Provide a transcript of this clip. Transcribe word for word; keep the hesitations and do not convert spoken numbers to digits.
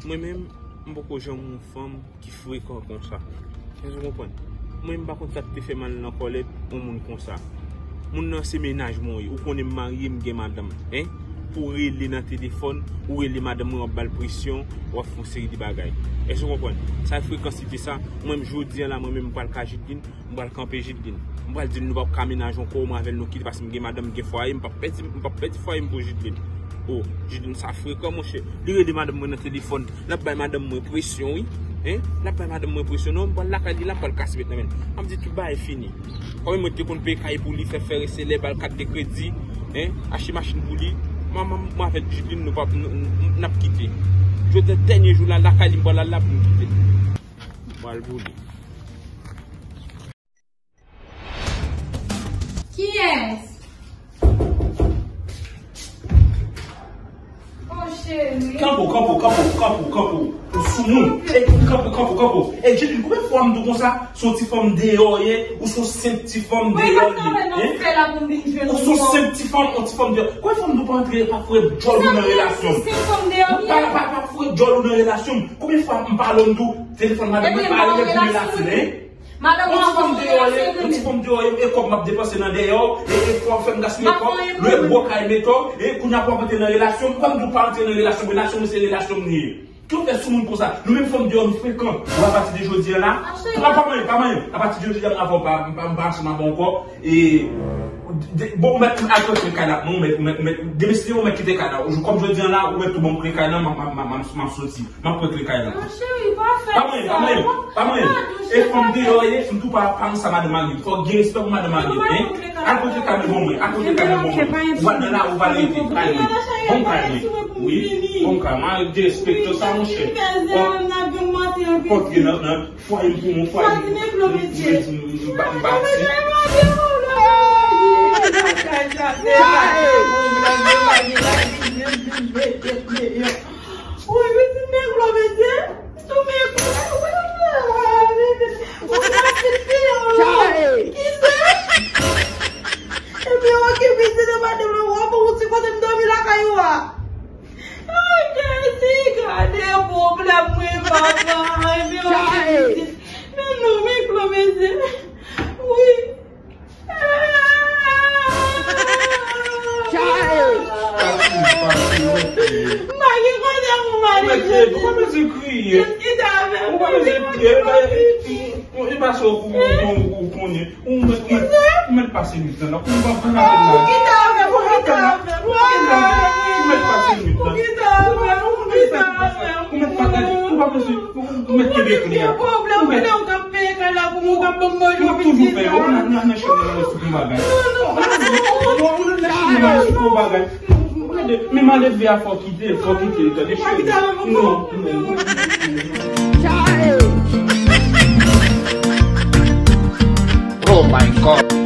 Mwen menm, m poko janm wè yon fanm ki frekan konsa. Èske w konprann? Mwen, m pa konn sa k te fè m al nan kòlèt yon moun konsa. Moun nan se mennaj mwen, wi. Ou konnen m marye, m gen madanm, en? Pou w rele nan telefòn, ou rele madanm mwen, w ap ba l presyon, w ap fè yon seri de bagay. Èske w konprann? Sa e frekansite sa. Mwen menm, jodi a la, mwen menm, m pral ka Jidlin. M pral kanpe Jidlin. M pral di l nou p ap ka mennaj ankò, mwen avè l nou kite, paske m gen madanm, m gen fwaye, m p ap pèdi, m p ap pèdi fwaye m pou Jidlin. O, Jidlin sa frekan, monchè. Li rele madanm mwen nan telefòn, l ap bay madanm mwen presyon, wi. En? L ap bay madanm mwen presyon. Non, m pral lakay li la, m pral kase met nan men l. M ap di tout bagay fini. Kòm mwen te konn peye kay pou li, fè fè reselè, ba l kat de kredi, en? Achte machin pou li. Mwen, mwen, mwen avèk Jidlin, nou p ap, n, n, n ap kite. Jodi a dènye jou la, lakay li, m pral al la pou m kite. M pral pou li. Kiyès? Oh, cheri. Kanpo, kanpo, kanpo, kanpo, kanpo. Ou sou moun. E, kanpo, kanpo, kanpo. E, Jidlin, konbyen fwa m di w konsa? Se yon ti fanm deyò ye, ou se yon senp ti fanm deyò ye. Mwen pa t konn wè nan fè la pou m vin jwenn ou. Ou se yon senp ti fanm, yon ti fanm deyò. Konbyen fwa m di w pa antre, pa foure djòl ou nan relasyon m? Pa, pa, pa foure djòl ou nan relasyon m. Konbyen fwa m pale w m di w telefòn madanm mwen pa rele pou relasyon, en? Madanm mwen pa foure relasyon. Yon ti fanm deyò ye, yon ti fanm deyò ye, e kòb m ap depanse nan dèyè w, e, e fò w fè m gaspiye kòb, lwe gwo kay mete w, e kounye a pou w ap antre nan relasyon m. Konbyen m di w pa antre nan relasyon m? Relasyon mwen se relasyon m li ye. Tout fè sou moun konsa. Nou menm fanm deyò nou frekan. Bon, apati de jodi a la, pa, pa manyen, pa manyen. Apati de jodi a m avè w pa, m pa, m pa ansanm avè w ankò. E, de, bon, ou mèt al pran kay la, non, ou mèt, ou mèt, ou mèt, demen si ou mèt kite kay la. Jou kòm jodi a la, ou mèt tou ban m kle kay la, m, m, m, m, m, m soti. M ap pran kle kay la. Pa manyen, pa manyen, pa manyen. E fanm deyò ye, m tou pa, pa ansanm madanm mari. Fò w gen respè pou madanm mari, en? Al pran kle kay mwen ban mwen, al pran kle kay mwen ban mwen. Ou va nan lari, ou va rete, kay mwen. Ban m kay mwen. Wi, ban m kay mwen. Al derespekte sa, monchè. Fò, fò gen nan, nan fwaye m pou mwen, fwaye m. M, m, m, m, m, m, m, Woy, pitit men gwo mesye. Sou men gwo. Ou nan pitit fi an. Kisa? Epi okipe se nan madanm nan, w ap ou ti kote m dòmi lakay ou a. Ay, Jezi, gade pwoblèm mwen, papa. Epi okipe se. Men non, men gwo mesye. Wi. Chae! Pati, pati, ou mèt kriye. M pa gen kote pou m ale. Ou mèt kriye, ou pa bezwen kriye. Ou pa bezwen kriye. E pa sa ou konnen. Ou mèt, ou mèt, ou mèt pase nwit lan. Ou pa pran apèl la. Ou mèt pase nwit lan. Ou mèt pase, ou pa bezwen. Ou mèt kenbe kle a. Ou mèt. Ou toujou fè yo. Ou nan, nan, nan chanm nan, nan sou pou bagay. Ou nan, nan chanm nan, nan sou pou bagay. Men malelve a fò kite, fò kite, tande cheri. Non, non. Oh my God.